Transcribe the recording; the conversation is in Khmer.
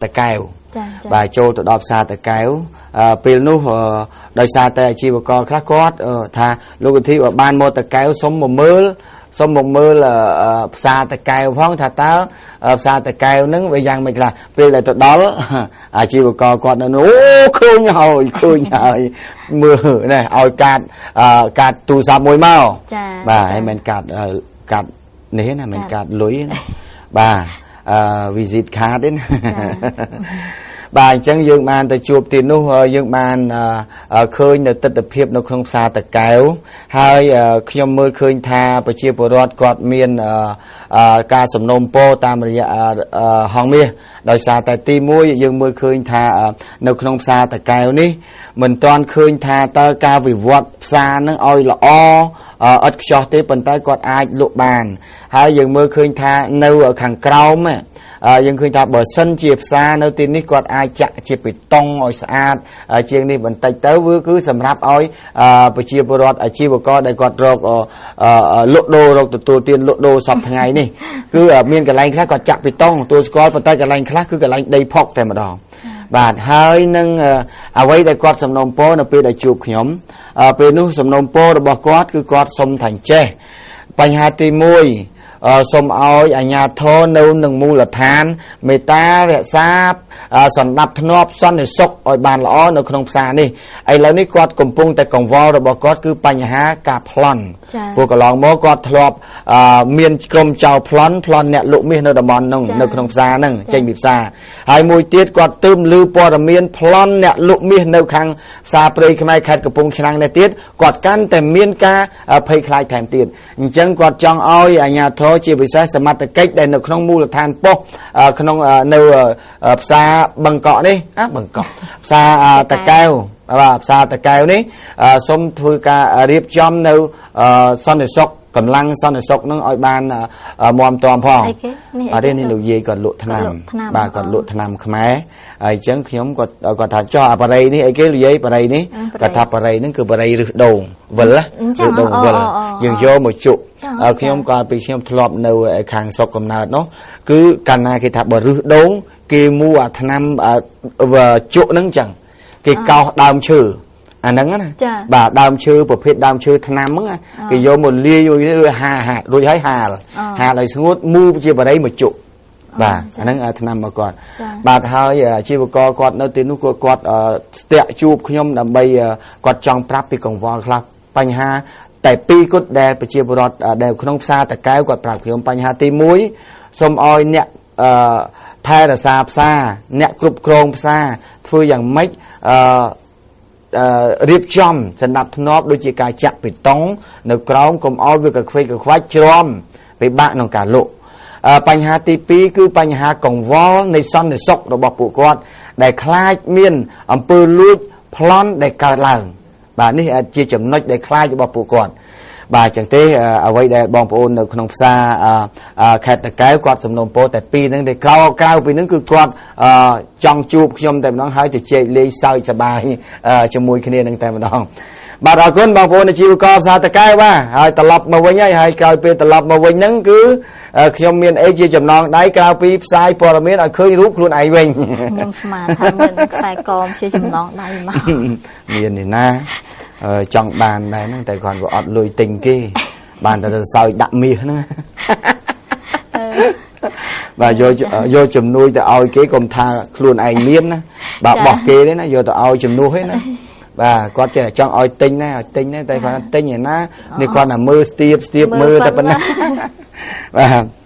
តាកែវបាទចូលទៅដល់ផ្សារតាកែវពេលនោះដោយសារតែអាជីវករខ្លះគាត់ថាលោកវិធីបើបានមកតាកែវសុំមកមើលផ្សារតាកែវផងថាតើផ្សារតាកែវហ្នឹងវាយ៉ាងម៉េចខ្លះពេលដែលទៅដល់អាជីវករគាត់នៅអូឃើញហើយមើលនេះឲ្យកាតទូរស័ព្ទមួយមកបាទហើយមិនកាតនេះណាមិនកាតលុយណាបាទvisit card ទេណាបាទអញ្ចឹងយើងបានទៅជួបទីនោះយើងបានឃើញនៅទិដ្ឋភាពនៅក្នុងផ្សារតាកែវហើយខ្ញុំមើលឃើញថាប្រជាពលរដ្ឋគាត់មានការសំណូមពរតាមរយៈហងមាសដោយសារតែទី1យើងមើលឃើញថានៅក្នុងផ្សារតាកែវនេះមិនទាន់ឃើញថាតើការវិវត្តផ្សារនឹងឲ្យល្អឥតខ្ចោះទេប៉ុន្តែគាត់អាចលក់បានហើយយើងមើលឃើញថានៅខាងក្រោមយើងឃើញថាបើសិនជាផ្សារនៅទីនេះគាត់អាចចាក់ជាបេតុងឲ្យស្អាតជាងនេះបន្តិចទៅវាគឺសម្រាប់ឲ្យប្រជាពលរដ្ឋអាជីវករដែលគាត់រកលក់ដូររកទទួលទានលក់ដូរសពថ្ងៃនេះគឺមានកន្លែងខ្លះគាត់ចាក់បេតុងទទួលស្គាល់ប៉ុន្តែកន្លែងខ្លះគឺកន្លែងដីផុកតែម្ដងបាទហើយនឹងអ្វីដែលគាត់សំណូមពរនៅពេលដែលជួបខ្ញុំពេលនោះសំណូមពររបស់គាត់គឺគាត់សុំថាចេះបញ្ហាទី1សូមឲ្យអាជ្ញាធរនៅនឹងមូលដ្ឋានមេត្តារក្សាសន្តិភាពសន្តិសុខឲ្យបានល្អនៅក្នុងផ្សារនេះឥឡូវនេះគាត់កំពុងតែកង្វល់របស់គាត់គឺបញ្ហាការប្លន់ពួកកន្លងមកគាត់ធ្លាប់មានក្រុមចៅប្លន់អ្នកលក់មាសនៅតំបន់នោះនៅក្នុងផ្សារហ្នឹងចេញពីផ្សារហើយមួយទៀតគាត់ទើបឮព័ត៌មានប្លន់អ្នកលក់មាសនៅខាងផ្សារព្រៃខ្មែរខេត្តកំពង់ឆ្នាំងនេះទៀតគាត់កាន់តែមានការភ័យខ្លាចថែមទៀតអញ្ចឹងគាត់ចង់ឲ្យអាជ្ញាធរជាពិសេសសមត្ថកិច្ចដែលនៅក្នុងមូលដ្ឋានប៉ុស្តិ៍ក្នុងនៅផ្សារបឹងកក់នេះបឹងកក់ផ្សារតាកែវបាទផ្សារតាកែវនេះសូមធ្វើការរៀបចំនៅសន្តិសុខកម្លាំងសន្តិសុខនឹងឲ្យបានមាំទាំផងអត់ទេនេះលោកយាយគាត់លក់ថ្នាំបាទគាត់លក់ថ្នាំខ្មែរហើយអញ្ចឹងខ្ញុំគាត់ថាចោះអាបរិយនេះអីគេលោកយាយបរិយនេះគាត់ថាបរិយហ្នឹងគឺបរិយរឹសដូងវិលរឹសដូងវិលយើងយកមកជក់ខ្ញុំកាលពីខ្ញុំធ្លាប់នៅខាងស្រុកកំណើតនោះគឺកាលណាគេថាបើរឹសដូងគេមួអាថ្នាំជក់ហ្នឹងចឹងគេកោសដើមឈើអាហ្នឹងណាបាទដើមឈើប្រភេទដើមឈើថ្នាំហ្នឹងគេយកមកលាយរួចហារួចហើយហាលឲ្យស្ងួតមូជាបរិយមកជក់បាទអាហ្នឹងថ្នាំរបស់គាត់បាទហើយអាជីវករគាត់នៅទីនោះគាត់ស្ទាក់ជួបខ្ញុំដើម្បីគាត់ចង់ប្រាប់ពីកង្វល់ខ្លះបញ្ហាតែពីរគត់ដែលប្រជាពលរដ្ឋដែលក្នុងផ្សារតាកែវគាត់ប្រាប់ខ្ញុំបញ្ហាទី1សូមឲ្យអ្នកថែរក្សាផ្សារអ្នកគ្រប់គ្រងផ្សារធ្វើយ៉ាងម៉េចរៀបចំសណ្ដាប់ធ្នាប់ដូចជាការចាក់បេតុងនៅក្រោមកុំឲ្យវាកខ្វេកខ្វាច់ជ្រាំពិបាកក្នុងការលក់បញ្ហាទី2គឺបញ្ហាកង្វល់នៃសន្តិសុខរបស់ពួកគាត់ដែលខ្លាចមានអំពើលួចប្លន់ដែលកើតឡើងបាទនេះជាចំណុចដែលខ្លាចរបស់ពួកគាត់បាទអញ្ចឹងទេអ្វីដែលបងប្អូននៅក្នុងផ្សារខេត្តតាកែវគាត់សំណូមពរតែពីរហ្នឹងតែក្រៅពីហ្នឹងគឺគាត់ចង់ជួបខ្ញុំតែម្ដងហើយទៅជែកលេងសើចសប្បាយជាមួយគ្នានឹងតែម្ដងបាទអរគុណបងប្អូនអាជីវករផ្សារតាកែវបាទហើយត្រឡប់មកវិញហើយក្រោយពេលត្រឡប់មកវិញហ្នឹងគឺខ្ញុំមានអីជាចំណងដៃក្រៅពីផ្សាយព័ត៌មានឲ្យឃើញរូបខ្លួនឯងវិញខ្ញុំស្មានថាមានខ្សែកមជាចំណងដៃមកមាននេះណាចង់បានដែរហ្នឹងតែគាត់ក៏អត់លុយទិញគេបានតែសើចដាក់មាសហ្នឹងបាទយកជំនួយទៅឲ្យគេកុំថាខ្លួនឯងមានណាបាទបោះគេទេណាយកទៅឲ្យជំនួសទេណាបាទគាត់ចេះចង់ឲ្យទិញណាឲ្យទិញណាតែគាត់ទិញឯណានេះគាត់តែមើលស្ទាបមើលតែប៉ុណ្ណាបាទ